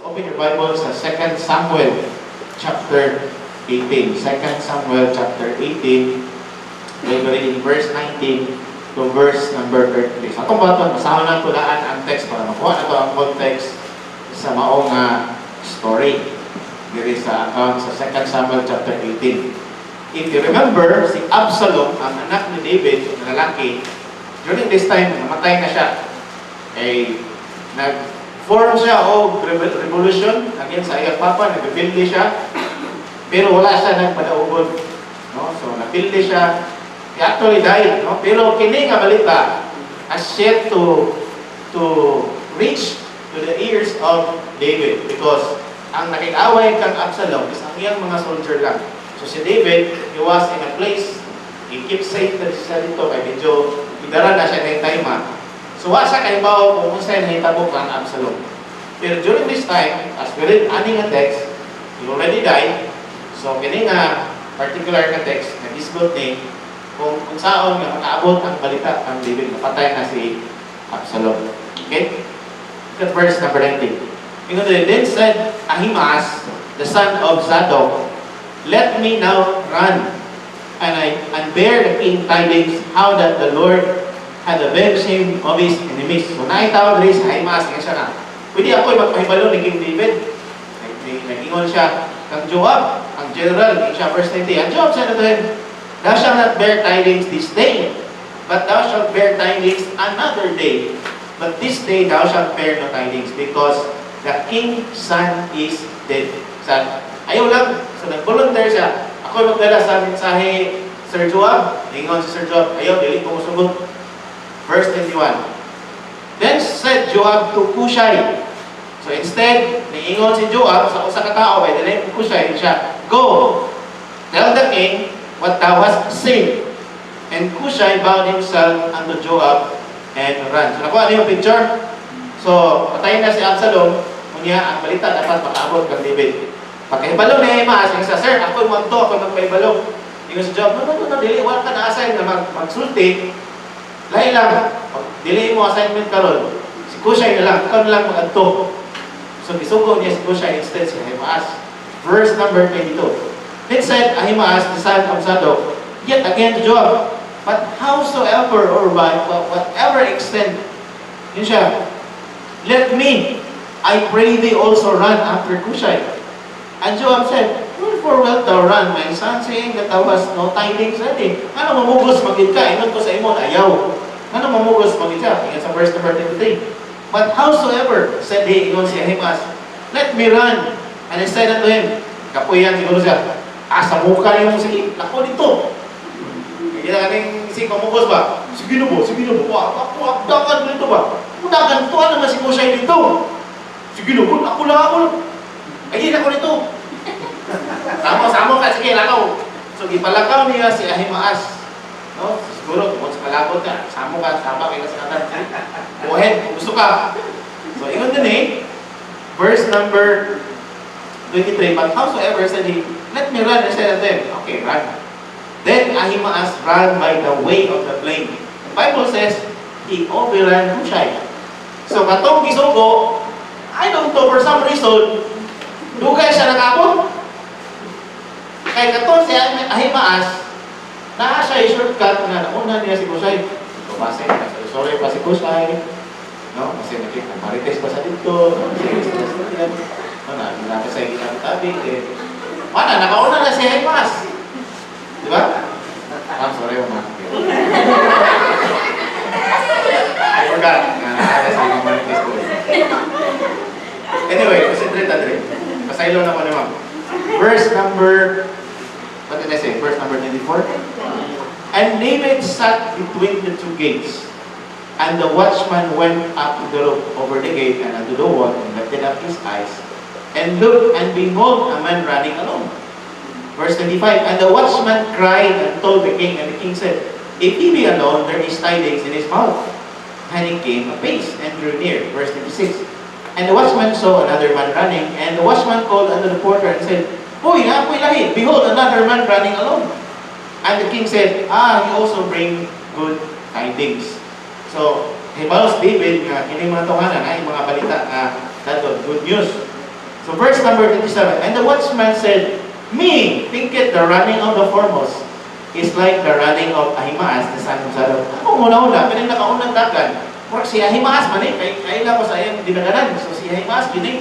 Open your Bible sa 2 Samuel chapter 18. 2 Samuel chapter 18. We'll be reading verse 19 to verse number 33. So atong baton, basahon nato daan ang text para makuha nato ang context sa maong nga story diri sa account sa 2 Samuel chapter 18. If you remember, si Absalom, ang anak ni David, na lalaki, during this time, namatay na siya. Eh, nag-form siya og revolution against sa iyang papa, nagrebelde siya, pero wala siya nagpadaugon. No? So, napildi siya. He actually died. No? Pero kini nga balita has yet to reach to the ears of David because ang nakig-away kang Absalom is ang iyang mga soldier lang. So si David, he was in a place, he kept safe na siya dito kay medyo idara na siya ng time. So wa siya kahibaw kung unsay nahitabo kang Absalom. Pero during this time, as we read ani nga text, he already died. So kini nga particular nga text nga gisgot ni kung unsaon nga makaabot ang balita kang David, napatay na si Absalom. Okay? Look at verse number 19. Ingon diri, "Then said Ahimaaz, the son of Zadok, 'Let me now run, and bear the king tidings how that the Lord had avenged him of his enemies.'" So naitawag diri sa Ahimaaz nga siya na, "Pwede ako magpahibalo ni King David." Nag-ingon siya kang Joab, ang general, ingon siya, verse 20. And Joab said unto him, "Thou shalt not bear tidings this day, but thou shalt bear tidings another day. But this day thou shalt bear no tidings, because the king's son is dead." Sa, ayaw lang. So nag-volunteer siya. "Ako magdala sa mensahe, Sir Joab." Ingon si Sir Joab, "Ayaw, dili ko musugot." Verse 21. Then said Joab to Cushai. So instead, niingon si Joab sa usa ka tao by the name of Cushai siya, "Go, tell the king what thou hast seen." And Cushai bowed himself unto Joab and ran. So nakuha niyo yung picture? So, patay na si Absalom, unya ang balita dapat makaabot kang David. Pagkahibalo ni Ahimaaz, yung sa, "Sir, ako mo to, ako magpahibalo." Ingon si Joab, "No, no, no, no, dili, wala ka na-assign na magsulti. Lahi lang, pag dili mo assignment karon, si Cushai na lang, ikaw na lang mag-adto." So, gisugo niya si Cushai instead si Ahimaaz. Verse number 22. Then said Ahimaaz, the son of Zadok, yet again to Joab, "But howsoever or by whatever extent," yun siya, "let me, I pray thee, also run after Cushai." And Joab said, "Wherefore wilt thou run, my son, seeing that thou hast no tidings ready? Ano mamugos magid ka? Ingon ko sa imo, ayaw. Ano mamugos magid siya?" Ingon sa verse number 23. "But howsoever," said he, ingon si Ahimaaz, "let me run." And he said unto him, kapuyan siguro siya, "Ah, sa mukha niyo mo, sige, lako dito." Hindi na kaning si mamugos ba? "Sige na ba, sige na ba? Wa, ako, akdakan dito ba? Udakan, tuwa naman si Cushai dito. Sige na ba, ako lang, ako lang. Ay, ako dito. Samo, samo ka, sige, lakaw." So, gipalakaw niya si Ahimaaz. No? Siguro, tungkol sa kalabot ka, samo ka, sama kayo sa katan. Go ahead, kung gusto ka. So, ingon din eh, verse number 23, "But howsoever," said he, "let me run." And said unto him, "Okay, run." Then Ahimaaz ran by the way of the plain. The Bible says, he overran Cushai. So, katong gisugo, I don't know, for some reason, dugay siya nakabot. Kay katong si Ahimaaz, naa siya shortcut nga nauna niya si Cushai. So, base, sorry pa si Cushai. No? Kasi nakita, marites pa sa dito. No? Sige, sige, sige. No, na, na sa ginabi-tabi. Eh, mana, nakauna na si Ahimaaz. Di ba? I'm sorry, Mama. I forgot. Na naa sa mga marites ko. Anyway, concentrate na diri. Pasaylo na ko ni ma'am. Verse number, what did I say? Verse number 24? And David sat between the two gates. And the watchman went up to the roof over the gate and unto the wall and lifted up his eyes and looked, and behold, a man running alone. Verse 25, And the watchman cried and told the king, and the king said, "If he be alone, there is tidings in his mouth." And he came apace and drew near. Verse 26. And the watchman saw another man running, and the watchman called unto the porter and said, "Hoy, naa poy lahi. Behold, another man running alone." And the king said, "Ah, he also bring good tidings." So, hibalo si David nga kini mga tawhana na mga balita nga dadon good news. So verse number 27, "And the watchman said, Me thinketh the running of the foremost is like the running of Ahimaaz, the son of Zadok." Ako una-una, kaning nakaunang dagan. Murag si Ahimaaz man eh, kay kaila ko sa iyang dinaganan. So si Ahimaaz gini.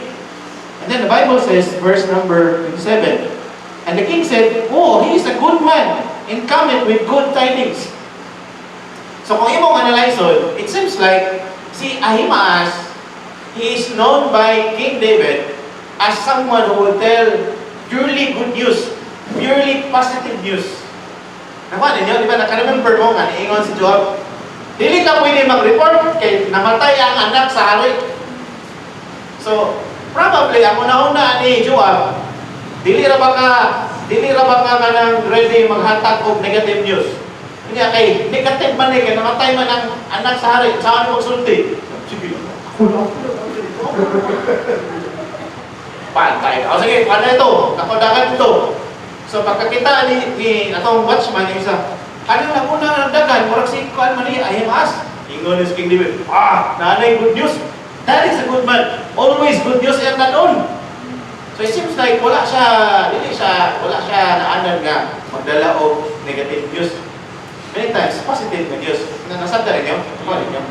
And then the Bible says, verse number 27, "And the king said, Oh, he is a good man, and cometh with good tidings." So kung imong analyze, it seems like si Ahimaaz, he is known by King David as someone who will tell purely good news, purely positive news. Nakuha ninyo, di ba? Naka-remember mo nga, niingon si Joab, "Dili ka pwede mag-report kay namatay ang anak sa hari." So, probably, ang una-una ni Joab, dili ra ba ka kanang ready maghatag og negative news? Kanya kay negative man eh, kay namatay man ang anak sa hari, saan mo magsulti? Sige, ako lang, ako lang, ako lang. Pantay. O sige, paano ito? Nakodagan ito. So pagkakita ni atong watchman yung isa, anong naguna ng dagan, murag si kuan man ni Ahimaas. Ingon ni King David, "Ah, nanay good news. That is a good man. Always good news ang danon." So it seems like wala siya, dili siya, wala siya naanan nga magdala og negative news. Many times, positive na news. Na nasabta ninyo? Nakuha ninyo?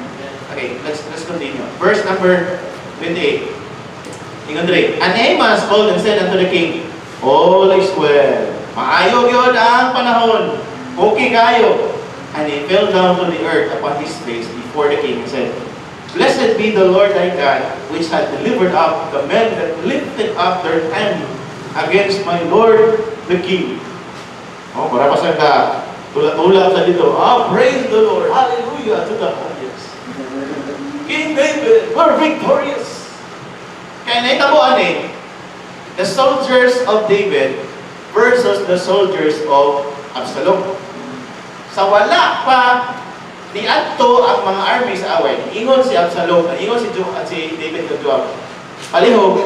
Okay, let's continue. Verse number 28. Ingon diri, "And Ahimaaz called and said unto the king, All is well. Maayo gyud ang panahon. Okay kayo. And he fell down to the earth upon his face before the king and said, Blessed be the Lord thy God, which hath delivered up the men that lifted up their hand against my lord the king." Oh, para pa sa ka tula-tula sa dito. Ah, praise the Lord. Hallelujah to the highest. King David, we're victorious. Kaya nahitabuan eh, the soldiers of David versus the soldiers of Absalom. Sa wala pa ni adto ang mga army sa away, ingon si Absalom, ingon si David kay Joab, "Palihog,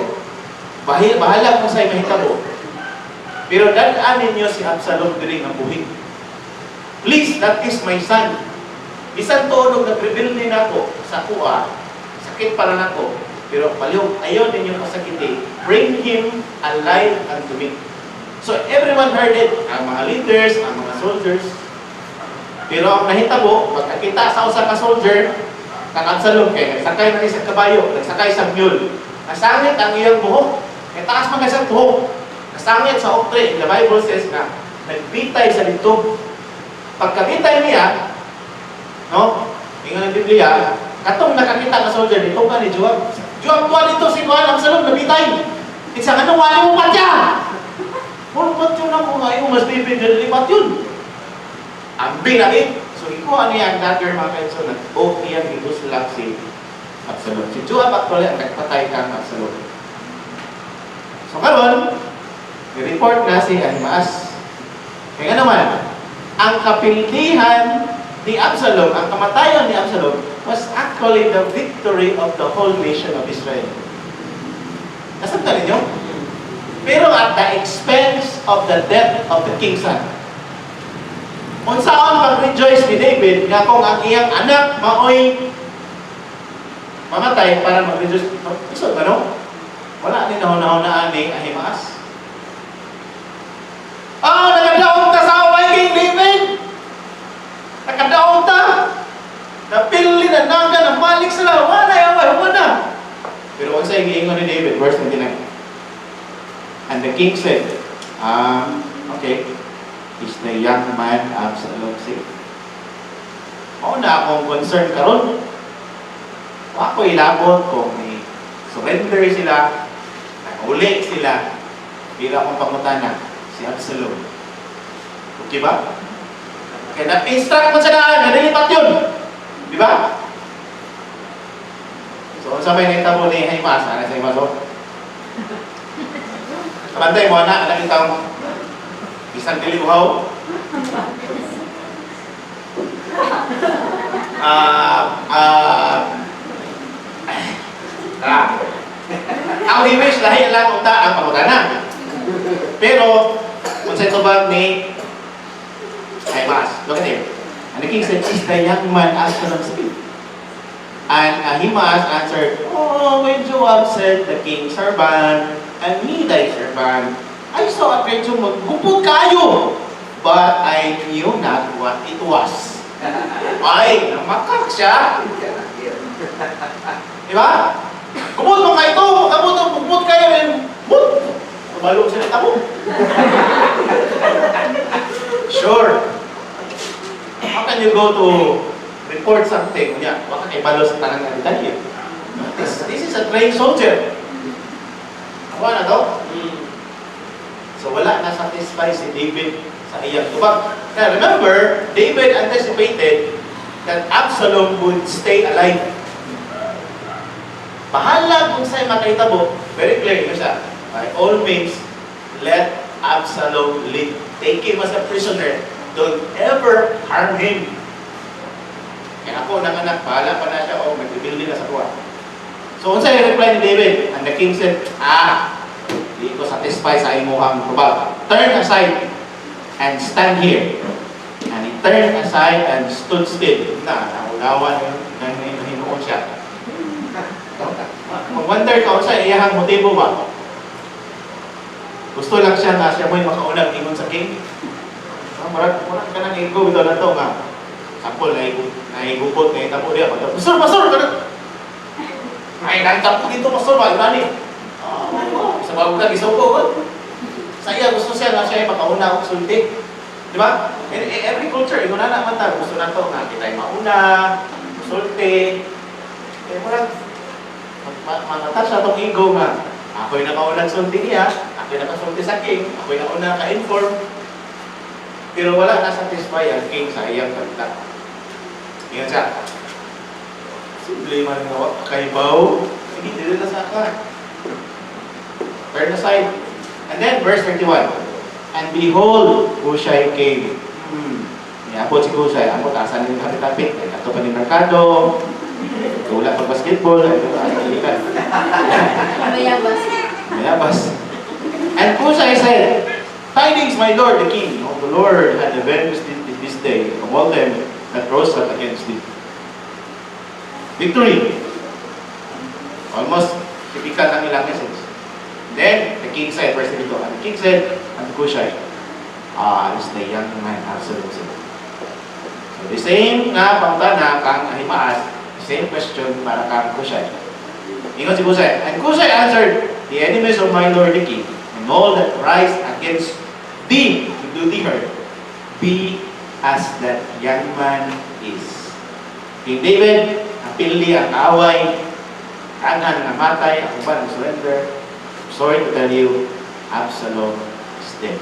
bahala kung sa'y mahitabo. Pero dad-an ninyo si Absalom diri nga buhi. Please, that is my son. Bisan tuod og nagrebelde nako sa kuha, sakit para nako. Pero palihog, ayaw ninyo pasakiti. Bring him alive unto me." So everyone heard it, ang mga leaders, ang mga soldiers. Pero ang nahitabo, pagkakita sa usa ka soldier, kang Absalom kay nagsakay na sa kabayo, nagsakay sa mule. Nasangit ang iyang buhok. Kay taas man kay sa buhok. Nasangit sa oak tree. The Bible says na nagbitay sa dito. Pagkabitay niya, no? Ingon ang Biblia, katong nakakita ka soldier dito ka ni Joab. "Joab, tuwa dito si Juan Absalom nabitay." Isa nga wala mo patya. Muro patyon ako nga yung mas David na lipat yun. Ambi na eh. So ikuha niya ang dagger, mga kaigsoon, o iyang gibuslak si Absalom. Si Joab actually ang nagpatay kang Absalom. So karon, ni-report na si Ahimaas. Kaya nga naman, ang kapildihan ni Absalom, ang kamatayon ni Absalom, was actually the victory of the whole nation of Israel. Nasabtan ninyo? Pero at the expense of the death of the king's son. Unsaon pag-rejoice ni David nga kung ang iyang anak maoy mamatay para mag-rejoice? Isod ba, no? Wala ni nahuna-hunaan ni Ahimaas. Ah, nakadaog ta sa away, King David! Nakadaog ta! Napili na naga, namalik sila. Wala, away, wala. Pero kung sa giingon ni David, verse 29. "And the king said, okay, is the young man Absalom safe?" Mao na akong concern karon. Wa ko ilabot kung ni surrender sila, naguli sila. Pero akong pangutana, si Absalom. Okay ba? Kaya na-instruct mo sa daan, nadilipat yun. Di ba? So, unsa may nahitabo ni Ahimaas? Ano sa Ahimaas? Oh? Kabantay mo, anak, anak itang isang dili uhaw. Ah, ah, ah. Ang wish, lahi lang unta ang pangutana. Pero, kung sa tubag ni Ahimaas, look at here. "And the king said, Is the young man Absalom safe?" And Ahimaaz answered, "Oh, when Joab said, the king's servant, and me thy servant, I saw a great tumult, gupot kaayo, but I knew not what it was." Ay, namakak siya. Di ba? Gupot mo kayo ito, kamot, gupot kayo, mut. Tumalo sila tamo. Sure. How can you go to report something? Unya, wa ka kabalo sa tanan nga detalye. This is a trained soldier. Ako na to? So wala na satisfy si David sa iyang tubag. Now remember, David anticipated that Absalom would stay alive. Bahala kung sa'y makahitabo, very clear yun siya. By all means, let Absalom live. Take him as a prisoner. Don't ever harm him. Kaya ako, nang anak, bahala pa na siya o nagrebuild na sa kuha. So, unsa yung reply ni David? And the king said, "Ah, di ko satisfy sa imuhang tubag. Turn aside and stand here." And he turned aside and stood still. Na, naunawan yun, nahinuon siya. Mag-wonder ka, unsa iyahang motibo ba? Gusto lang siya nga siya mo'y makaunang ingon sa king. Ah, murag ka nang ego bitaw na to nga. Sample, naigupot, nahitabo diya. "Pastor, pastor, kana. Ay, nangkap ko dito, pastor, ba? Iba ni. Ah, oh, sa bago ka, gisuko ko." Sa iya, gusto siya nga siya ay makauna og sulti. Di ba? In every culture, ingon na naman ta, gusto na to nga kita'y mauna, sulti. Eh, murag, ma-touch na tong ego nga, ako'y nakaunang sulti niya, ako'y nakasulti sa king, ako'y nauna ka-inform. Pero wala na satisfy ang king sa iyang salita. Ingon siya, "Simple man nga wa kaibaw, hindi dili na sa ka. Turn aside." And then, verse 31. And behold, Hushai came. Niabot si Hushai. Ambot, asa ni kapit-kapit. Ay, ato pa ni Merkado. Wala pag basketball. Ay, ito, asa ilikan. Mayabas. Mayabas. And Hushai said, "Tidings, my lord the king, of the Lord had avenged thee this day of all them that rose up against thee." Victory. Almost typical ang ilang message. Then, the king said, verse 32, and the king said unto Hushai, "Ah, is the young man Absalom said." So, the same nga pangutana kang Ahimaas, the same question para kang Hushai. Ingon si Hushai, and Hushai answered, "The enemies of my lord the king, and all that rise against thee to do thee hurt, be as that young man is." King David, napili ang away, daghan nga matay, ang uban ang surrender. Sorry to tell you, Absalom is dead.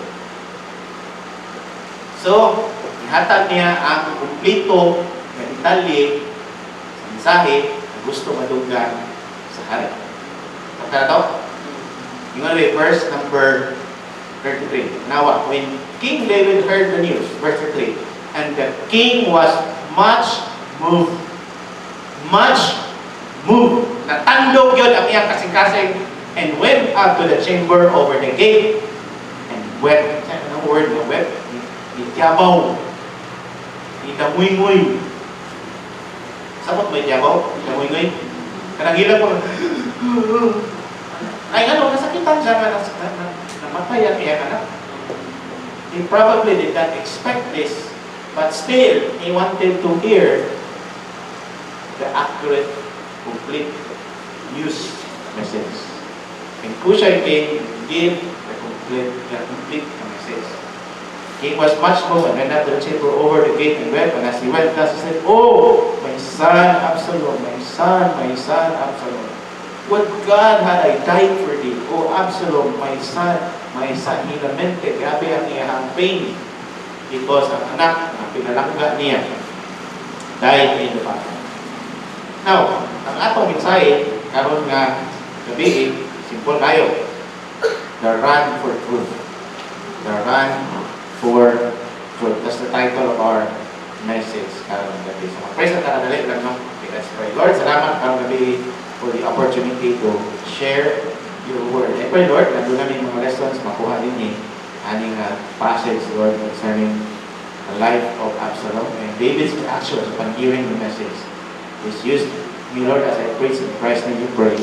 So, ihatag niya ang kumplito na detalye sa mensahe na gusto madunggan sa hari. Kapta na to? Yung ano, verse number 33. Now, when King David heard the news, verse 33, and the king was much moved. Much moved. Natandog yun ang iyang kasing-kasing and went up to the chamber over the gate and wept. Anong word na wept? Itiyabaw. Itamuy-muy. Sabot mo itiyabaw? Itamuy-muy? Kanang ilang mo. Ay, ano, nasakitan siya nga namatay ang iyang anak. He probably did not expect this, but still, he wanted to hear the accurate, complete news message. And Hushai came and gave the complete message. King was much moved and went up to the chamber over the gate and wept. And as he went thus, he said, "Oh, my son Absalom, my son, my son Absalom. Would God had I died for thee, O Absalom, my son, my son." He lamented, grabe ang iyang pain. Because ang anak na pinalangga niya died in the battle. Now, ang atong mensahe, karon nga gabi, simple kayo. The run for truth. The run for truth. That's the title of our message karon gabi. So, mag-pray sa dali lang, no? Okay, let's pray. Lord, salamat karon gabi for the opportunity to share your word. I pray, Lord, na doon namin mga lessons makuha din ni aning passage, Lord, concerning the life of Absalom and David's reaction upon hearing the message. Is used Me, Lord, as I preach. In Christ's name we pray.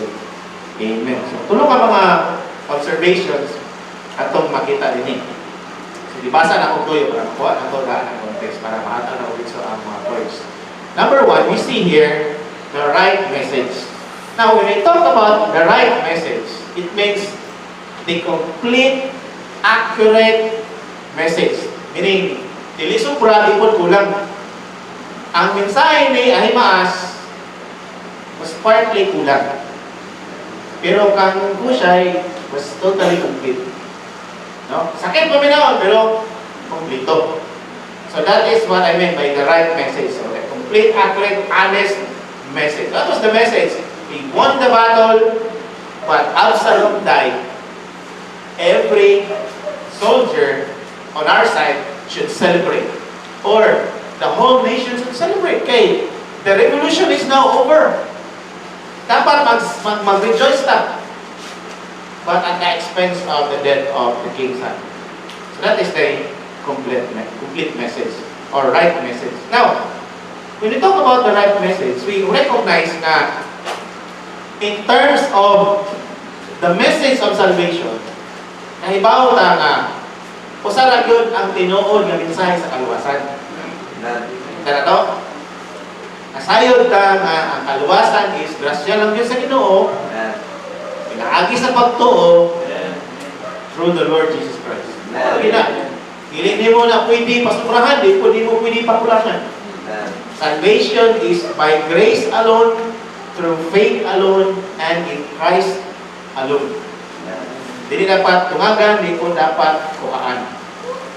Amen. So, tulo ka mga observations atong makita dinhi. So, gibasa nako tuyo para makuha nato daan ang context para mahatag na ulit sa ang mga words. Number one, we see here the right message. Now, when we talk about the right message, it means the complete, accurate message. Meaning, dili sobra, di pod kulang. Ang mensahe ni Ahimaas was partly kulang. Pero kang Cushai was totally complete. No? Sakit paminawon, pero kompleto. So that is what I meant by the right message. So the complete, accurate, honest message. What was the message? We won the battle, but Absalom died. Every soldier on our side should celebrate. Or the whole nation should celebrate. Okay, the revolution is now over. Dapat mag-rejoice ta. But at the expense of the death of the king's son. So that is the complete message or right message. Now, when we talk about the right message, we recognize na in terms of the message of salvation, nahibaw ta nga usa ra gyud ang tinuod nga mensahe sa kaluwasan. Tara to? Nasayod ta nga ang kaluwasan is grasya lang gyud sa Ginoo, pinaagi sa pagtuo through the Lord Jesus Christ. Mao na. Dili nimo na pwede pasubrahan, di po di mo pwede pakulangan. Salvation is by grace alone, through faith alone, and in Christ alone. Dili dapat tungagan, di po dapat kuhaan.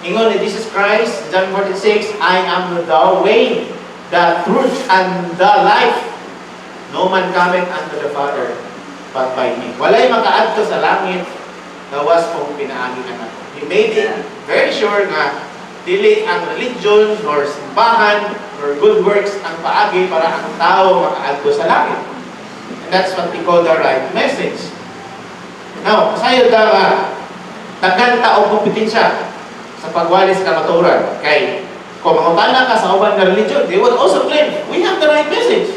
Ingon ni Jesus Christ, John 14:6, "I am the way, the truth, and the life. No man cometh unto the Father but by me." Walay makaadto sa langit gawas kung pinaagi kanako. He made it very sure nga dili ang religion nor simbahan nor good works ang paagi para ang tao makaadto sa langit. And that's what we call the right message. Now, sayod ka nga, daghan ta og kompetensya sa pagwali sa kamatuoran. Kay, kung mangutana ka sa uban nga religion, they would also claim, "We have the right message.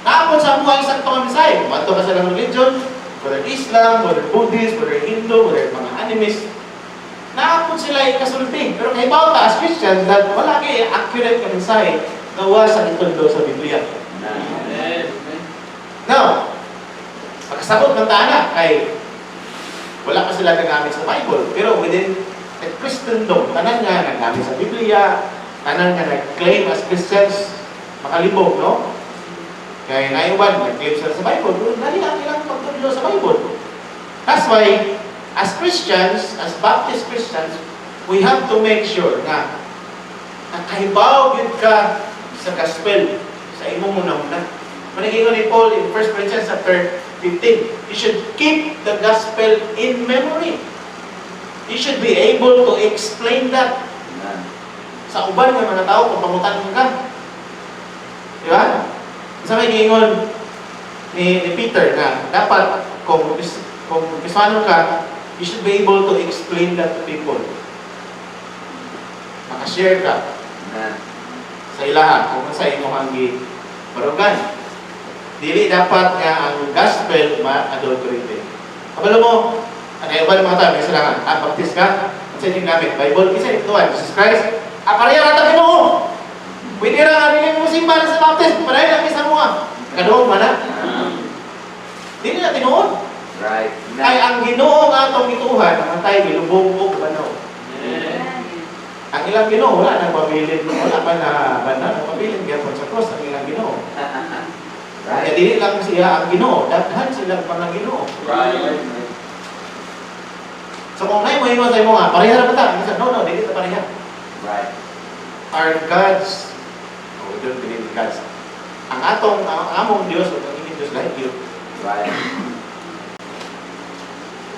Naa pod sa amoa sakto nga mensahe." Kung ka sa ilang religion, whether Islam, whether Buddhist, whether Hindu, whether mga animist, naa pod sila ikasulti. Pero kahibaw ta as Christians that wala kay accurate nga mensahe gawas sa gitudlo sa Biblia. Now, makasabot man ta ana kay wala pa sila nagamit sa Bible. Pero within the Christendom, tanan nga nagamit sa Biblia, tanan nga nag-claim as Christians, makalibog, no? Kay naiwan, nag-claim sila sa Bible, pero dali ang ilang pagtudlo sa Bible. That's why, as Christians, as Baptist Christians, we have to make sure na nakahibaw gyud ka sa gospel sa imong hunahuna. Mao ni Paul in 1 Corinthians chapter 15, you should keep the gospel in memory. You should be able to explain that sa uban nga mga tao kung pangutan ka. Di ba? Sa may giingon ni Peter na dapat kung Kristiyano ka, you should be able to explain that to people. Makashare ka sa ilaha kung sa imong gibarugan. Dili dapat nga ang gospel ma-adulterated. Kabalo mo, ano yung mga tao, may sila nga, "Ah, baptist ka? Ano sa inyong gamit? Bible? Kinsa ituan? Jesus Christ? Ah, pareha ra ta Ginoo. Pwede ra nga dili mo simba sa baptist, pareha lang sa mga." Kaduong man na. Dili na tinuod. Ay ang Ginoo nga atong gituohan, namatay, gilubong og banaw. Ang ilang Ginoo wala nang pabilin, wala pa na bana, nagpabilin gyapon sa cross ang ilang Ginoo. Kaya dili lang siya ang Ginoo, daghan silang mga Ginoo. So kung naay mo sa imo nga, pareha ra ba ta? Minsan, no, dili ta pareha. Our gods, oh, we don't believe in gods. Ang atong, ang among Dios o ang inyong Dios lahi gyud.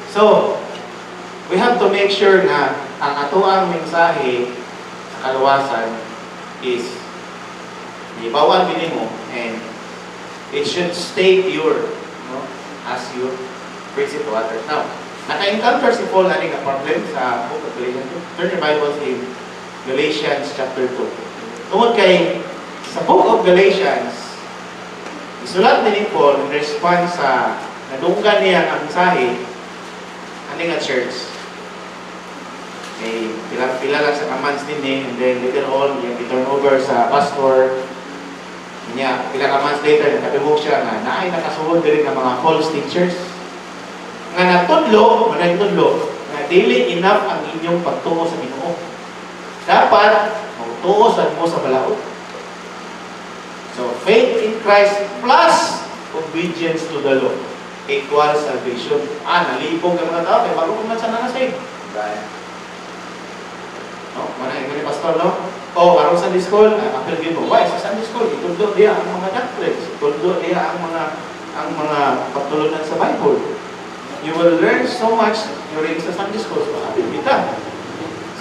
So, we have to make sure na ang atoang mensahe sa kaluwasan is ibawan mo and it should stay pure, no, as you preach it to others. Now, naka-encounter si Paul ani nga problem sa Book of Galatians. Turn your Bibles in Galatians chapter 2. Tungod kay sa Book of Galatians, Isulat ni Paul in response sa nadunggan niya ang mensahe ani nga church. Kay pila-pila lang sa ka months din, and then later on yung turn over sa pastor niya. Pila ka months later, nakatubok siya nga naay nakasuod diri nga mga false teachers nga natudlo, managtudlo nga dili enough ang inyong pagtuo sa Ginoo, dapat magtuo sad mo sa balaod. So faith in Christ plus obedience to the law equals salvation. Ah, nalibog ang mga tao kay bago pa man sa na-save. No, mana ni pastor, no? Oh, karon Sunday school, ah, apil gyud mo. Why? Sa Sunday school, itudlo diya ang mga doctrines, itudlo diya ang mga pagtulunan sa Bible. You will learn so much during sa Sunday school. So, apil kita.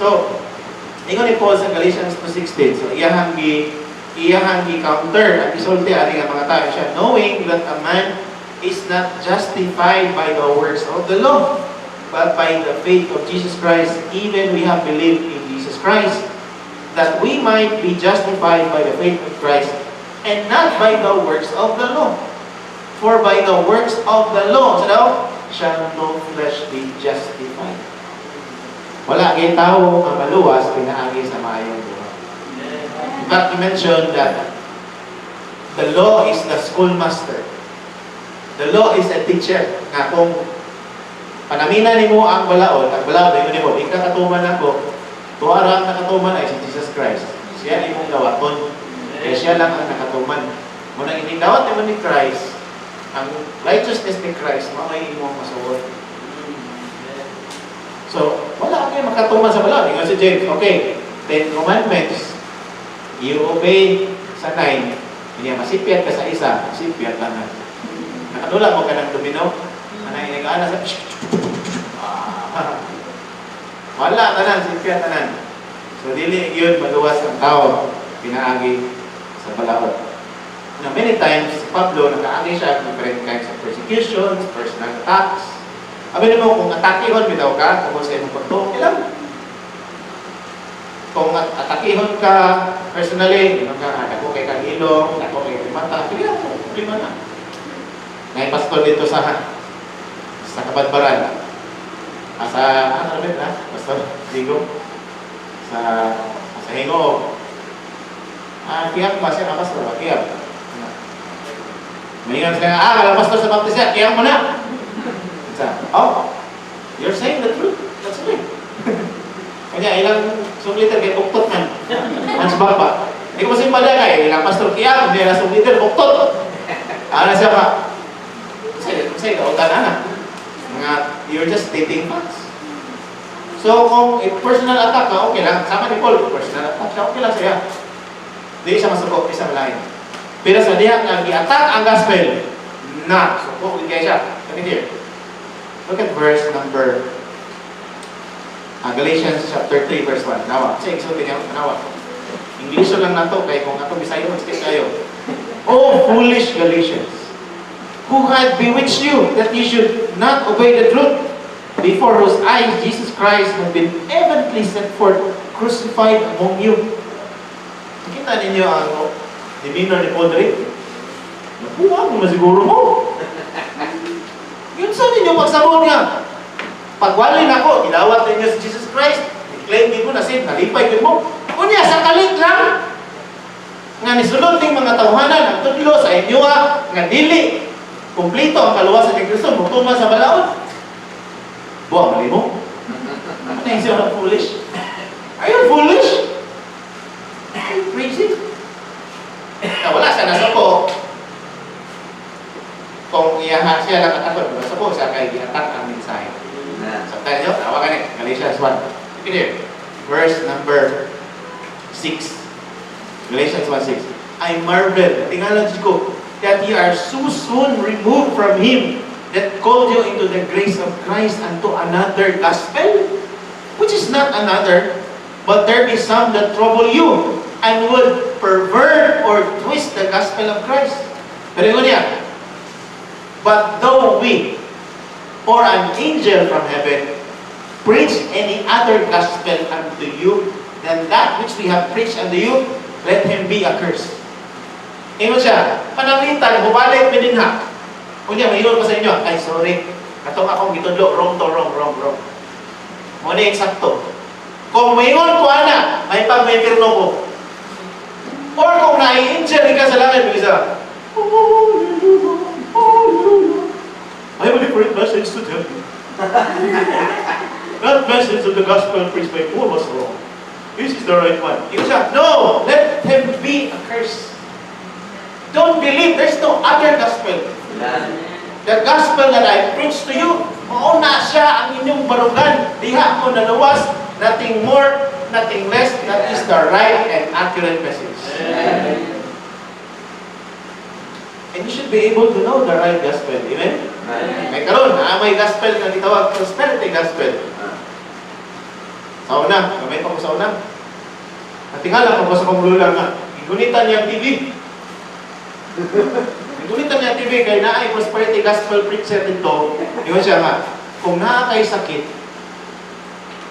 So, ingon ni Paul sa Galatians 2:16. So, iyahang gi counter ang isulti ani nga mga tao siya, knowing that a man is not justified by the works of the law, but by the faith of Jesus Christ. Even we have believed in Jesus Christ, that we might be justified by the faith of Christ and not by the works of the law. For by the works of the law, so daw, shall no flesh be justified. Wala kay tao nga maluwas pinaagi sa maayong buhat. In fact, he mentioned that the law is the schoolmaster. The law is a teacher. Nga kung panamina nimo ang balaod ingon nimo, "Di ka katuman ako, tuwa ra ang nakatuman ay si Jesus Christ." Siya imong dawaton. Kaya siya lang ang nakatuman. Muna ining dawat nimo ni Christ, ang righteousness ni Christ, mao ay imong masuot. So, wala kayo makatuman sa balaod. Ingon si James, okay, 10 Commandments, you obey sa nine, hindi masipyat ka sa isa, sipyat lang na. Nakadula mo ka ng domino, anay nag-ana sa ah. Wala tanan, sipyat tanan. So dili yun maluwas ang tao pinaagi sa balaod. Now, many times, si Pablo, nakaagi siya different kinds of persecutions, personal attacks. Abi mo, kung atakihon bitaw ka, tungkol sa imong pagtuo, okay lang. Kung atakihon ka personally, ingon ka, "Ah, dako kay kang ilong, dako kay kang mata," sige lang, problema na. Ngay pastor dito sa Kabadbaran. Ah, sa, ano ba na? Pastor Digo? Sa Hingo. Ah, kiyang ba siya nga pastor ba? Kiyang. Ano? Maingon sila, "Ah, wala pastor sa Baptist yan, kiyang mo na." Sa, "Oh, you're saying the truth. That's right." Kanya ilang sumliter kay buktot man. Hans baba. Hindi ko masimba kay ilang pastor kiyang, hindi ilang sumliter buktot. Ano siya ba? Say, kautan na. Mga, you're just stating facts. So, kung if personal attack ka, okay lang. Sama ni Paul, personal attack siya, okay lang siya. Hindi siya masuko, di siya malain. Pero sa diha nga gi-attack ang gospel, na, suko gid kay siya. Look at here. Look at verse number Galatians chapter 3 verse 1. Nawa. Kasi igsulti niya, nawa. English lang nato kay kung ato Bisayo skip kayo. "Oh, foolish Galatians, who had bewitched you that you should not obey the truth, before whose eyes Jesus Christ had been evidently set forth, crucified among you?" Nakita ninyo ang demeanor ni Paul diri? Nabuwag mo siguro mo. Yun sa ninyo pagsabot nga. Pagwali na ko, gidawat ninyo si Jesus Christ. I-claim din mo na sin, nalipay din mo. Unya, sa kalit lang, nga nisulod ning mga tawhanan ang tudlo sa inyo ah, nga dili kumplito ang kaluwasan ni Kristo, mutuman sa balaod. Buang mali mo. Ano yung siya foolish? Are you foolish? Are you crazy? Na wala siya nasuko. Kung iyaha siya lang katakot, nasuko siya kay gi-attack ang mensahe. Na. So tayo nyo, tawagan ni Galatians 1. Look at here. Verse number 6. Galatians 1:6. "I marvel," tingala ko, "that ye are so soon removed from Him that called you into the grace of Christ unto another gospel, which is not another, but there be some that trouble you and would pervert or twist the gospel of Christ." Pero yun niya, "But though we or an angel from heaven preach any other gospel unto you than that which we have preached unto you, let him be accursed." Ingon siya, "Pananglitan, mubalik mi dinha." Unya, maingon ko sa inyo, "Ay sorry, katong akong gitudlo, wrong to, wrong, wrong, wrong. Mao ni eksakto." Kung maingon ko ana, may pag may pirno ko. Or kung nai-angel ka sa langit, bisa, "Hallelujah, hallelujah. I have a different message to tell you. That message of the gospel preached by Paul was wrong. This is the right one." Ingon siya, "No, let him be accursed." Don't believe, there's no other gospel. The gospel that I preach to you, mao na siya ang inyong barugan. Diha mo naluwas, nothing more, nothing less. That is the right and accurate message. And you should be able to know the right gospel. Amen? Kay karon, naa may gospel nga gitawag prosperity gospel. Sa una, gamay pa ko sa una. Natingala ko sa akong lola nga, gigunitan niya ang TV. Gigunitan niya ang TV kay naay prosperity gospel preacher dito. Ingon siya nga, kung naa kay sakit,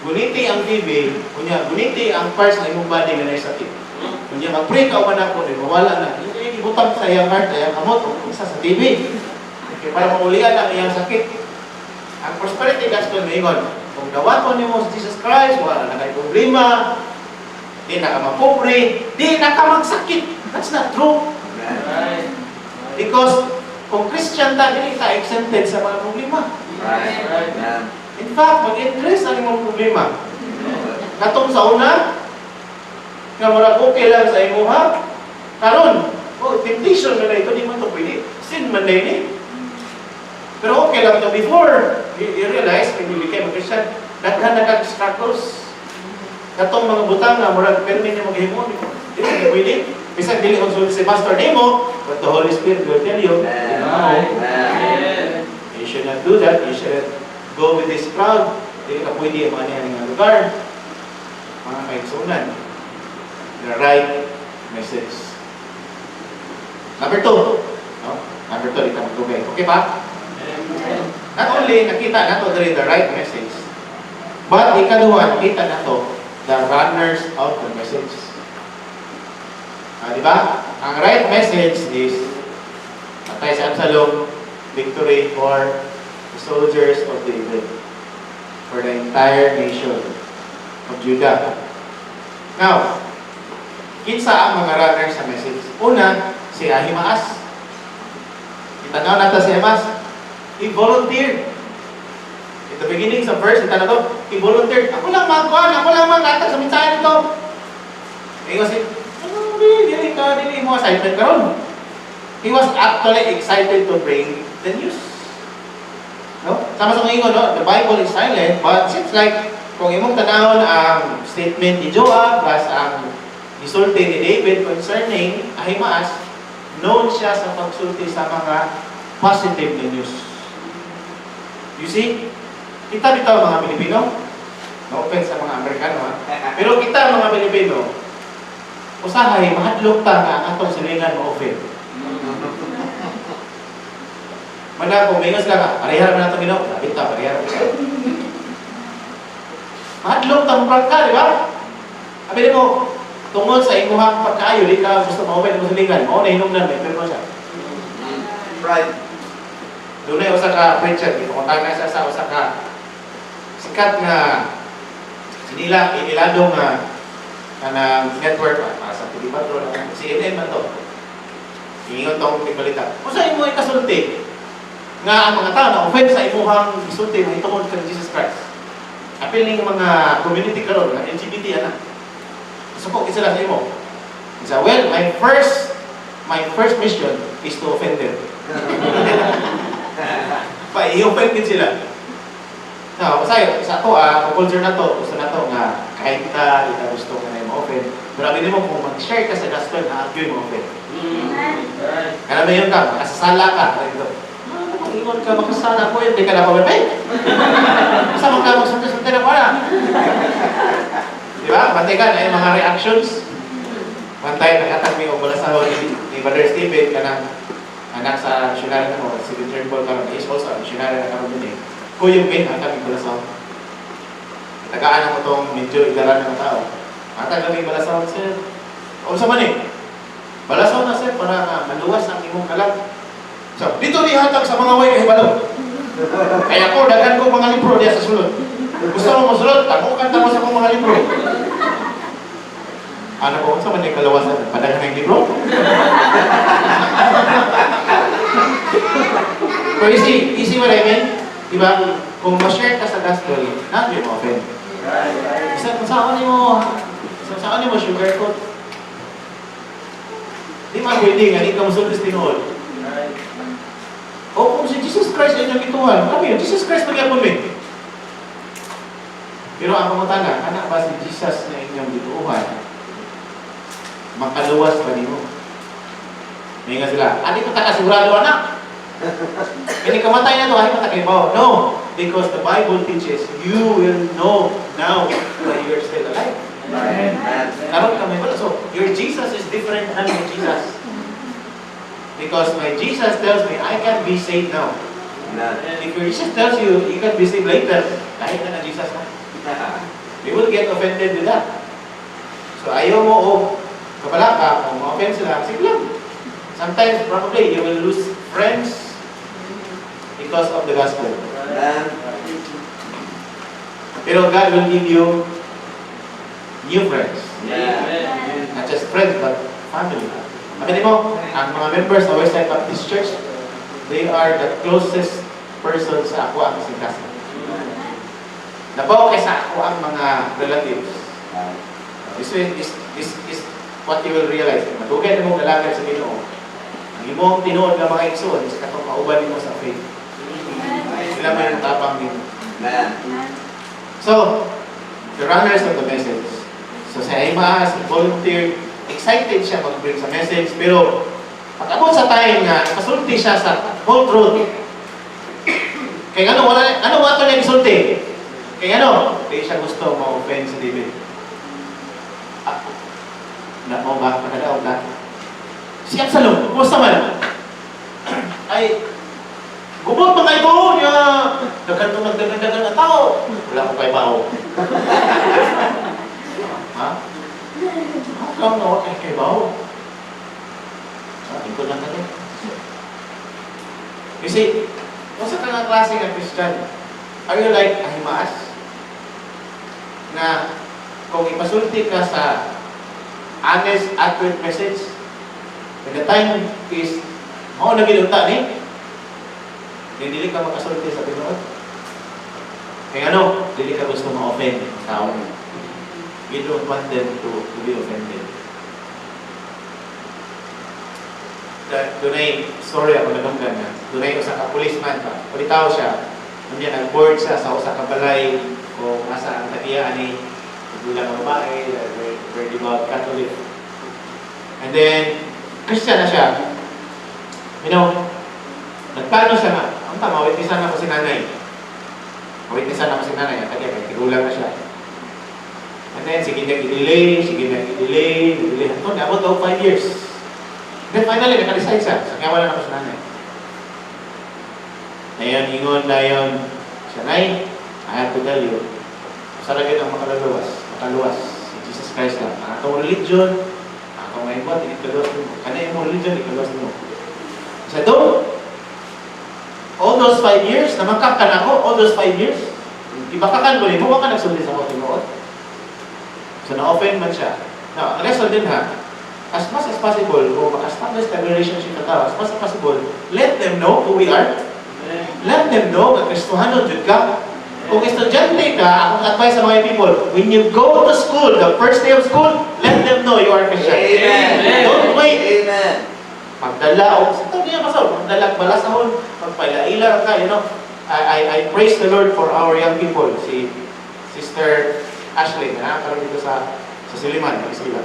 guniti ang TV, unya guniti ang parts ng imong body nga naay sakit. Unya mag-pray ka man ako, di mawala na. Hindi ibutang sa iyang heart, iyang kamot, isa sa TV. Kay para maulian ang iyang sakit. Ang prosperity gospel maingon, kung dawaton nimo si Jesus Christ, wala na kay problema, di na ka mapobre, di na ka magsakit. That's not true. Because kung Christian ta, dili ta exempted sa mga problema. In fact, mag-increase ang imong problema. Katong sa una, nga murag okay lang sa imuha, karon, oh, temptation na ito, di man to pwede. Sin man na ini. Pero okay lang ito before. You realize, when you became a Christian, daghan na kag struggles. Katong mga butang nga, murag permi nimo gihimo, di mo pwede. Bisan dili kung si Pastor nimo, but the Holy Spirit will tell you, "No, you should not do that. You should go with this crowd. Dili ka pwede ang mga niya nga lugar." Mga kaigsunan. The right message. Number two. No? Number two, dito magtugay. Okay pa? Not only nakita nato diri the right message, but ikaduha, nakita nato the runners of the message. Ah, di ba? Ang right message is patay si Absalom, victory for the soldiers of David, for the entire nation of Judah. Now, kinsa ang mga runners sa message? Una, si Ahimaas. Itanaw natin si Ahimaas. He volunteered. In the beginning sa verse, ito na to, he volunteered. "Ako lang magkuhan, ako lang maghatag sa mensahe nito." Eh, kasi, ano, dili, dili ka, dili mo assignment karon. He was actually excited to bring the news. No? Sama sa mga ingon, no? The Bible is silent, but seems like kung imong tanawon ang statement ni Joab plus ang gisulti ni David concerning Ahimaas, known siya sa pagsulti sa mga positive na news. You see, kita dito mga Pilipino, no offense sa mga Amerikano ha, pero kita mga Pilipino, usahay, mahadlok ta nga ang atong silingan ma-offend. Mana kung mingon sila nga, "Pareha naman nato Ginoo," grabe ta, pareha naman siya. Mahadlok ta mo ka, di ba? Abi mo, tungod sa imuhang pagkaayo, di ka gusto ma-offend mo silingan, mao na hinungdan, may pero siya. Pride. Dunay usa ka preacher, gipakontak na siya sa usa ka sikat nga sinila inilado nga kanang network pa sa TV Patrol, CNN man to. Ingon tong tigbalita. "Unsa imo ikasulti nga ang mga tao na offend sa imuhang gisulti mahitungod kang Jesus Christ? Apil ning mga community karon nga LGBT ana. Suko gid sila sa imo." Isa, "Well, my first mission is to offend them." Pa i-offend din sila. Now, sa ato ah, kung culture na to, gusto na to nga kahit ta, di ta gusto nga na ma-offend. Pero abi mo kung mag-share ka sa gospel, na argue ma-offend. Kaya naman yun ka, makasasala ka. Ito. "Ah, mag-ingon ka, makasasala ko yun, di ka na pa. Sa mga magsulti-sulti na ko na." Di ba? Bantay ka na yung mga reactions. Bantay, nakatag mi og balasahon ni Brother Steven, kanang anak sa missionary na mo, si Richard Paul karon, is also a missionary na karon din eh. Kuyog mi, hatag mi balasahon. Tagaan ako tong medyo igaran ng tao. Hatag kami balasahon, sir. O sa man eh. Balasaw na, sir, para nga maluwas ang imong kalag. So, dito nihatag sa mga way kahibalo. Kaya ako, daghan ko mga libro diya sa sulod. Gusto mo mosulod, tagukan ta mo sa akong mga libro. Ano ko, unsa man yung kalawasan? Padaghan ng libro? So you see what I mean? Diba? Kung ma-share ka sa gospel, not you offend. Isa kung saan mo, sa saan mo sugarcoat. Di man pwede nga, di ka musulti sa tinuod. O kung si Jesus Christ ay inyong gituohan, kami, Jesus Christ magyapon mi. Pero ang pangutana, anak ba si Jesus na inyong gituohan, makaluwas ba nimo? May nga sila, "Ani ko ta kasigurado, anak. Ini kamatay na to, ay matay mo." No, because the Bible teaches you will know now that you are still alive. Karon kami wala. So, your Jesus is different than my Jesus. Because my Jesus tells me I can be saved now. And if your Jesus tells you you can be saved later, kahit na na Jesus na. We will get offended with that. So ayaw mo o kabalaka, kung ma-offend sila, sige lang. Sometimes, probably, you will lose friends because of the gospel. Pero God will give you new friends. Not just friends, but family. Sabi mo, ang mga members sa Westside Baptist Church, they are the closest person sa ako ang kasing. Labaw kaysa ako ang mga relatives. This is what you will realize. Madugay na mong nalagad sa Ginoo. Ang imong tinuod nga mga igsoon is katong kauban nimo sa faith. Sila man yung tapang nimo. So, the runners of the message. So si Ahimaas, volunteer, excited siya mag-bring sa message, pero pag-abot sa time nga, pasulti siya sa whole truth. Kaya ano, wala, ano wato niya gisulti? Kaya ano, di siya gusto ma-offend si David. Ah, na mo ba? Nakadaog na? Si Absalom, kumusta man? Ay, gubot mga ito niya. Daghan tong nagdagan-dagan na tao. Wala ko kay bao. Ha? How come na wa kay bao? Ah, tingkod lang kanya. You see, kung sa nga klase nga Christian, are you like Ahimaas? Na kung ipasulti ka sa honest, accurate message, when the time is, mao na ginunta ni, di dili ka makasulti sa tinuod. Kaya ano, dili ka gusto ma-offend ang tao. You don't want them to be offended. Dunay story ako nadunggan nga. Dunay usa ka policeman pa. Ulitaw siya. Unya nag-board siya sa usa ka balay kung asa ang tagiya ani tigulang nga babae, very, very devout Catholic. And then Christian na siya. Nagplano siya nga, ang tama, witnessan ako si nanay. Witnessan ako si nanay, ang tagiya, kay tigulang na siya. And then, sige na i-delay, sige na i-delay, i-delay. Ito, naabot daw 5 years. Then finally, naka-decide siya. Sa kaya wala na ako sa nanay. Ngayon, ingon na yun, siya, "Nay, I have to tell you, sa lagi ang makaluluwas, makaluwas, si Jesus Christ lang. Ang atong religion, ang atong mga ibuhat, hindi kaluwas nimo. Kana imong religion, ikaluwas nimo." Sa do, all those 5 years, namangkap ka na ako, all those 5 years, ibakakan ko nimo, wa ka nagsulti sa ako tinuod. So na-offend man siya. Now, ang lesson din ha, as much as possible, kung maka-establish ka relationship ka tao, as much as possible, let them know who we are. Let them know nga Kristohanon jud ka. Kung estudyante ka, akong advice sa mga people, when you go to school, the first day of school, let them know you are Christian. Amen. Don't wait. Amen. Magdala o sa niya pastor, magdala balasahon, magpaila-ila ka. I praise the Lord for our young people. Si Sister Ashley, na karon dito sa Silliman, sila.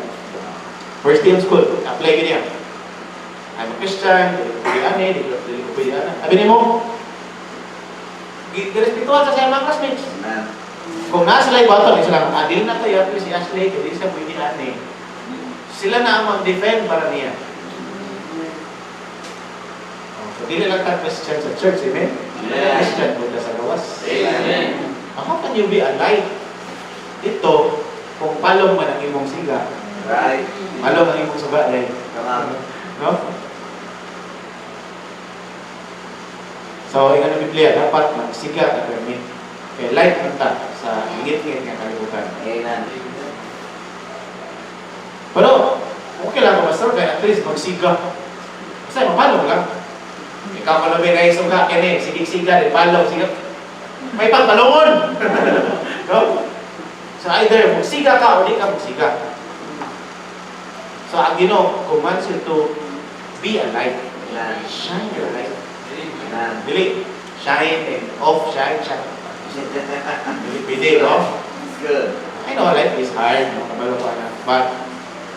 First day of school, apply niya. "I'm a Christian, dili ko pwede ani, dili ko pwede ana." Sabi nimo, girespetuhan sa siyang mga classmates. Amen. Kung nasa sila ibaton, sila, "Ah, dili na to, yapil si Ashley, kaya di siya pwede ani." Sila na ang mag-defend para niya. Oh, so, dili lang ta Christian sa church, amen? Amen. Christian po sa gawas. Amen. How can you be a light dito kung palong man ang imong siga? Palong ang imong suga eh. Come No? So, ingon ang Biblia, dapat magsiga ka permi. Kay light man ta sa ngit-ngit nga kalibutan. Amen. Pero, okay lang ko, Pastor, kaya at least magsiga. Basta, mapalo lang. Ikaw ka namin ay suga, kini, sige-siga, di palo, siga. May pagpalungon! No? So either magsiga ka o di ka magsiga. So ang Ginoo commands you to be a light. Amen. Shine your light. Amen. Dili, shine and off, shine, shine. Dili, pwede, no? It's good. I know life is hard, no? Kabalo ko na. But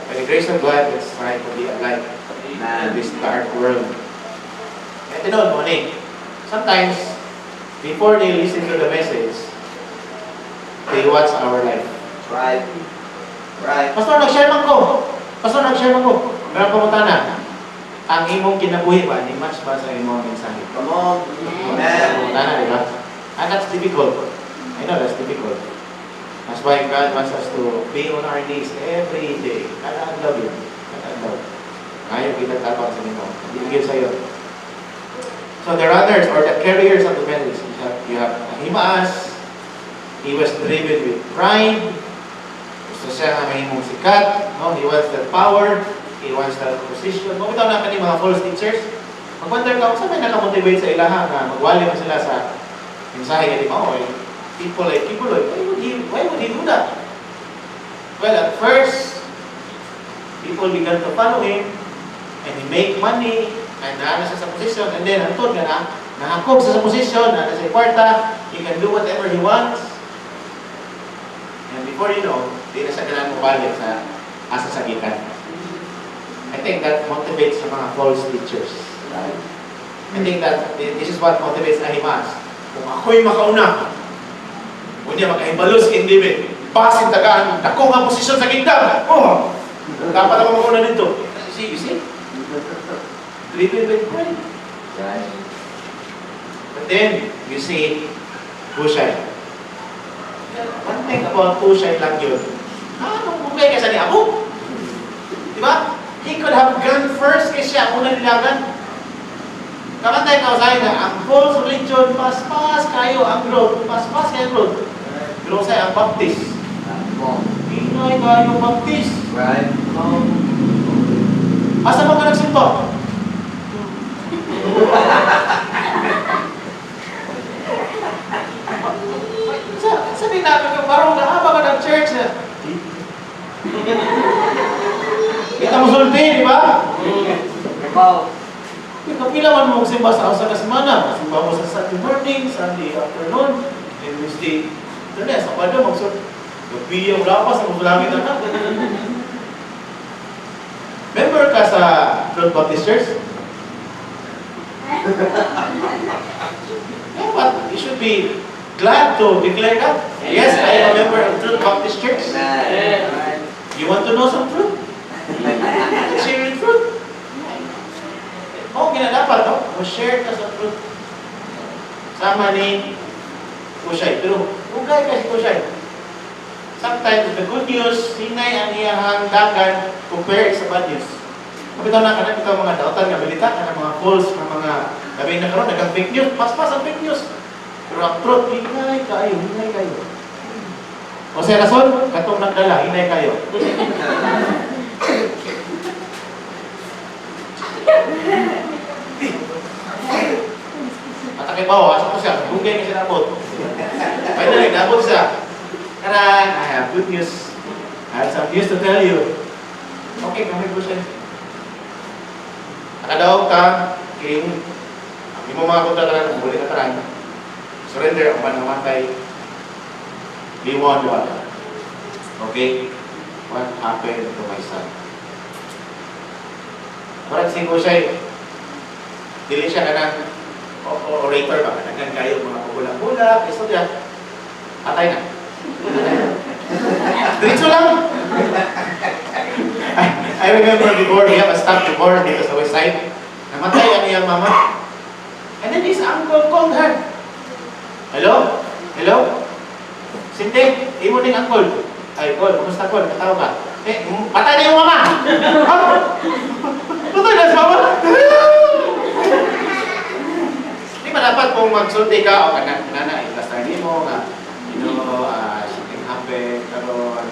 by the grace of God, let's try to be a light in Amen. this dark world. Kaya tinuod mo ni, sometimes, before they listen to the message, they watch our life. Right. Right. "Pastor, nag-share man ko. Pastor, nag-share man ko." Pero pangutana, ang imong kinabuhi ba, ni match ba sa imong mensahe? Come on. Amen. Pangutana, di ba? And that's difficult. I know that's difficult. That's why God wants us to be on our knees every day. Kada adlaw yun. Kada adlaw. Ngayon, kita tabang sa Ginoo. Hindi sa'yo. So the runners or the carriers of the message, you have Ahimaas. He was driven with pride. Gusto siya nga mahimong sikat. No? He wants that power. He wants that position. Mao bitaw na kani mga false teachers. Mag-wonder ka, kung sa may nakamotivate sa ilaha nga magwali man sila sa mensahe nga di mao eh. People like Quiboloy, why would he do that? Well, at first, people began to follow him and he make money and naa na siya sa position and then hantod nga na nahakog siya sa position, naa na sa kwarta, he can do whatever he wants. And before you know, di na siya ganahan mobalik sa asa sa gikan. I think that motivates sa mga false teachers. Right. I think that this is what motivates Ahimaas. Kung ako'y makauna, unya makahibalos King David, basin tagaan, dako nga posisyon sa kingdom. Oh, dapat ako makauna dito. See, you see? Driven by pride. Right. But then, you see, Hushai. One thing about Hushai lang yun. Ah, nung bugay ka sa ni Abu. Di ba? He could have gone first kasi siya ang unang nilagan. Kamantay ka sa nga, ang false religion, paspas kayo ang growth, paspas kayo ang growth. Pero sa ang Baptist. Come on. Hinay kayo Baptist. Right. Come on. Asa mo ka nagsimba? Sa di namin ka, parang naaba ka ng church na. Kita mo sulti, di ba? Come on. Kapila man mo magsimba sa usa ka semana. Simba mo sa Sunday morning, Sunday afternoon, and Wednesday. Ito na, sa Sabado, magsul. Gabi ang lapas, ang langit na. Member ka sa Truth Baptist Church? Yeah, but you should be glad to declare that. "Yes, I am a member of Truth Baptist Church." Amen. You want to know some truth? Share your truth. Oo, ginadapat, no? Mo-share ka sa truth. Sama ni Hushai. Pero, ugay ka si Hushai. Sometimes, the good news, hinay ang iyahang dagan compared sa bad news. Kapitaw na kanang bitaw mga dautan nga balita, kanang mga false nga mga labi na karon daghang fake news, paspas ang fake news. Pero ang truth, hinay kayo, hinay kayo. O sa rason, katong nagdala, hinay kayo. Atake ba, asa ko siya, bugay ka siya nabot. Finally, nabot siya. Karan, I have good news. I have some news to tell you. Okay, kami po siya. Nakadaog ka, king, ang imo mga kontra tanan, muli ka tanan. Surrender ang panamatay. Limon, di ba? Okay? What happened to my son? Parang si Hushai, dili siya kanang orator ba? Kanang kayo mga pagulang-gulang, istorya. Patay na. Diretso lang. I remember before, we have a stop before dito sa west side. Namatay ang iyang mama. And then his uncle called her. "Hello? Hello? Cindy, imo ning uncle." "Ay, call, kumusta, call? Katawa ka?" "Eh, patay na yung mama!" "Ha?" Na sa mama. Di ba dapat kung magsulti ka o kana nana i-plaster nimo nga something happened karon.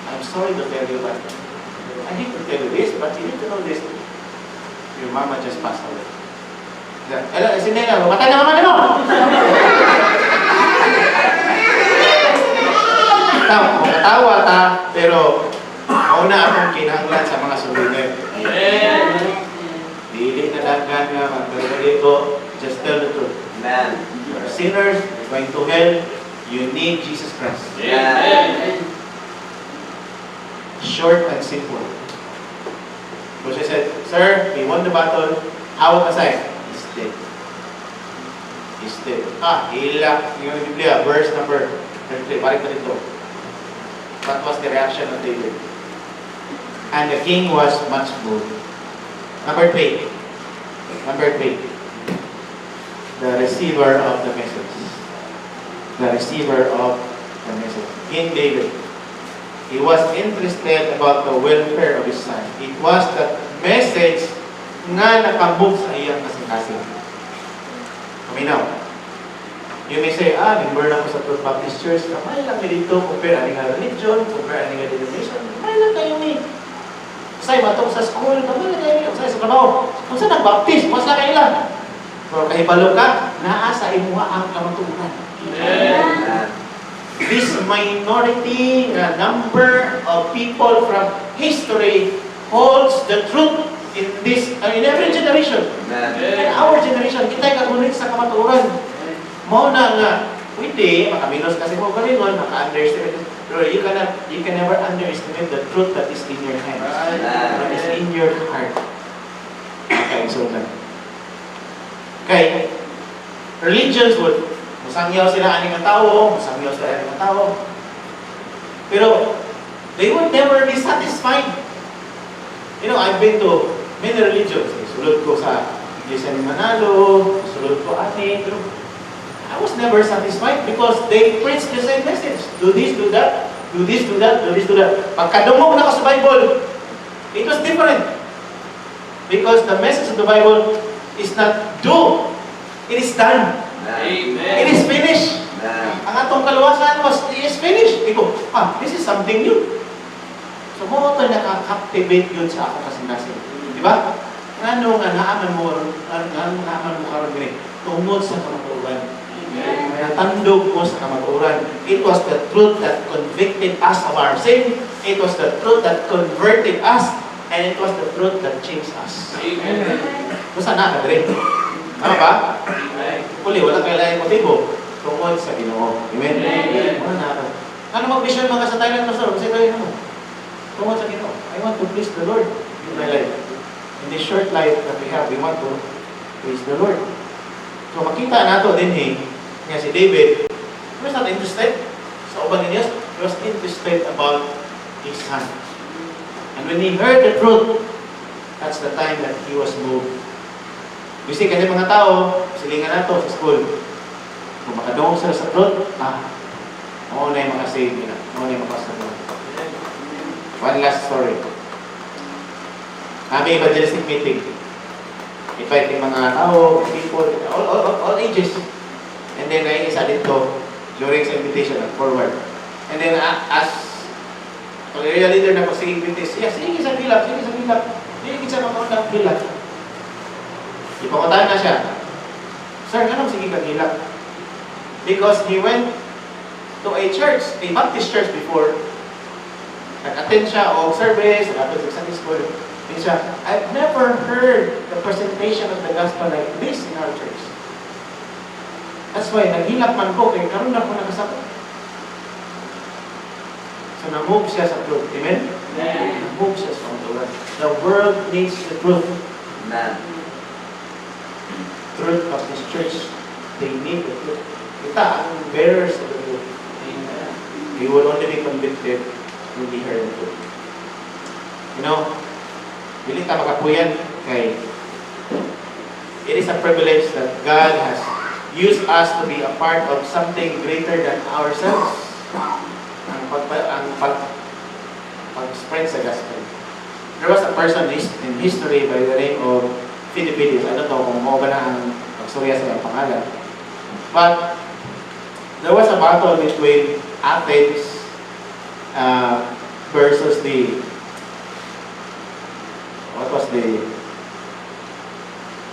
I'm sorry to tell you, but I hate to tell you this, but you need to know this. Your mama just passed away. Eh, si Nena, matay na mama nimo. Tawa, katawa ta, pero mauna akong kinahanglan sa mga sulungan. Dili na daghan nga magdali ko, just tell the truth. Amen. You are sinners, you're going to hell, you need Jesus Christ. Amen. Short and simple. So she said, "Sir, we won the battle. How was I?" "He's dead. He's dead." Ah, hila. Yung Biblia, verse number 33. Balik na dito. What was the reaction of David? And the king was much moved. Number three. Number three. The receiver of the message. The receiver of the message. King David. He was interested about the welfare of his son. It was that message nga nakamove sa iyang kasing-kasing. Paminaw. You may say, "Ah, member na ako sa Truth Baptist Church. Kamay lang mi dito, compare ani nga religion, compare ani nga denomination. Kamay lang kayo ni. Usay matong sa school, kamay lang kayo ni. Usay sa trabaho. Kung sa nag-baptist, mas na kayo lang." Pero kahibalo ka, naa sa imuha ang kamatuoran. Amen. This minority number of people from history holds the truth in every generation. Amen. In our generation, kita kagunit sa kamatuoran. Mao na nga, pwede, makaminos kasi mo galingon, maka-underestimate. Pero you can never underestimate the truth that is in your hands. That is in your heart. Okay, so na. Okay, religions would, musangyaw sila ani nga tao, musangyaw sila ani nga tao. Pero, they would never be satisfied. I've been to many religions. Sulod ko sa Iglesia ni Manalo, sulod ko ani, pero I was never satisfied because they preach the same message. Do this, do that, do this, do that, do this, do that. Pagkadungog na ko sa Bible, it was different. Because the message of the Bible is not do, it is done. Amen. It is finished. Amen. Ang atong kaluwasan is finished. Iko, ah, this is something new. So mao to naka-captivate yun sa ako kasing-kasing. Di ba? Ngano nga ngano naaman mo karon gini tungod sa kamatuoran. Natandog mo sa kamatuoran. It was the truth that convicted us of our sin. It was the truth that converted us. And it was the truth that changed us. Basta na ka diri. Tama ba? Uli, wala kay laing motibo tungod sa Ginoo. Amen. Amen. Wala na ka. Ano mag-mission mga sa Thailand, Pastor? Kasi tayo naman. Tungod sa Ginoo. I want to please the Lord in my life. In this short life that we have, we want to please the Lord. So makita nato din eh, nga si David, he was not interested sa uban ni Dios. He was interested about his son. And when he heard the truth, that's the time that he was moved. You see, kasi mga tao, silingan nato sa school, kung makadungog sila sa truth, ah, mao na yung makasave nila. Mao na yung makasave. One last story. Kami evangelistic meeting. Invite yung mga tao, people, all ages. And then, ay isa dito, during sa invitation, forward. And then, as pag area leader na ko, sige, invitation, yeah, sige sa hilak, sige sa hilak. Sige sa mga unang hilak. Ipangutan na siya. "Sir, anong sige kag hilak?" Because he went to a church, a Baptist church before. Nag-attend siya og service, nag-attend sa Sunday school. Hindi siya, "I've never heard the presentation of the gospel like this in our church. That's why, naghilak man ko, kay karon na ko nakasabot." So, na-move siya sa truth. Amen? Na-move siya sa kamatuoran. The world needs the truth. Amen. Truth of this church, they need the truth. Kita ang bearers of the truth. We will only be convicted when we hear the truth. Dili ta makapuyan kay it is a privilege that God has used us to be a part of something greater than ourselves. Ang pag pag-spread sa gospel. There was a person in history by the name of Philippides. I don't know kung mao ba na ang pagsurya sa iyang pangalan. But there was a battle between Athens versus the, what was the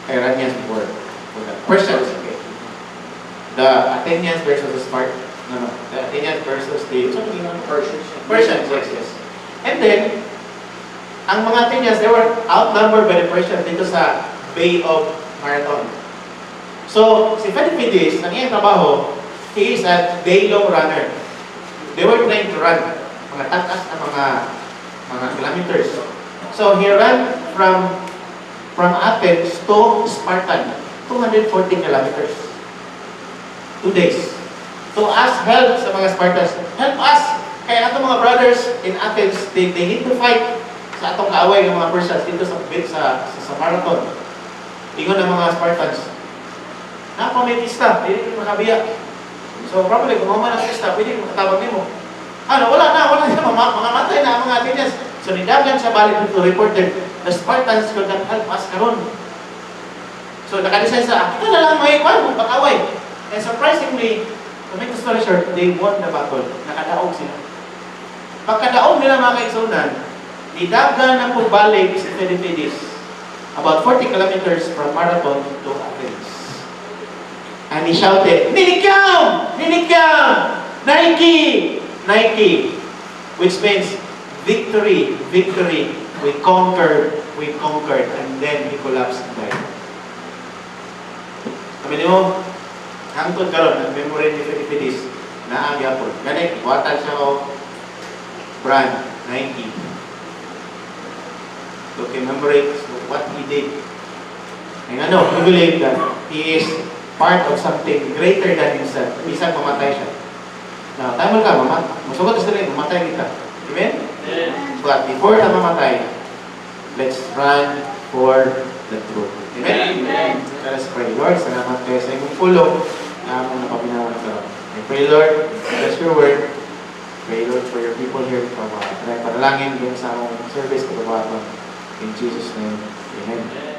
Iranians before? Persians, okay. The Athenians versus the Spartans. No. The Athenians versus the Persians. Persians, yes. And then, ang mga Athenians, they were outnumbered by the Persians dito sa Bay of Marathon. So, si Philippides, ang iyang trabaho, he is a day-long runner. They were trained to run. Mga takas na mga kilometers. So, he ran from Athens to Spartan, 240 kilometers. 2 days. To ask help sa mga Spartans. "Help us! Kaya atong mga brothers in Athens, they need to fight sa atong kaaway ng mga Persians dito sa Marathon." Ingon ng mga Spartans, "Naa pa may pista, dili mo makabiya. So probably kung man ang pista, pwede makatabang nimo." Ano, wala na, mga matay na ang mga Athenians. So nidagan siya balik to report them, "The Spartans could not help us karon." So naka-decide sa, ito na lang may kwan, pag-away. And surprisingly, to make the story short, they won the battle. Nakadaog sila. Pagkadaog nila, mga kaigsuonan, nidagan na po balik si Philippides about 40 kilometers from Marathon to Athens. And he shouted, "Ninikam! Ninikam! Nike! Nike!" Which means, "Victory, victory, we conquered, we conquered." And then he collapsed and died. Sabi niyo, hangtod karon ang memory ni Philippides naa gyapon. Gani, buhatan siya og brand, Nike, to commemorate what he did. And ano, we believe that he is part of something greater than himself. Bisan mamatay siya. Now, time ka, mamat musugot sa dili, mamatay kita. Amen? But before na mamatay, let's run for the truth. Amen? Amen. Let us pray. Lord, salamat kayo sa imong pulong na among napaminawan karon. I pray, Lord, bless your word. Pray, Lord, for your people here from panalangin din sa among service katubaton. In Jesus' name, amen.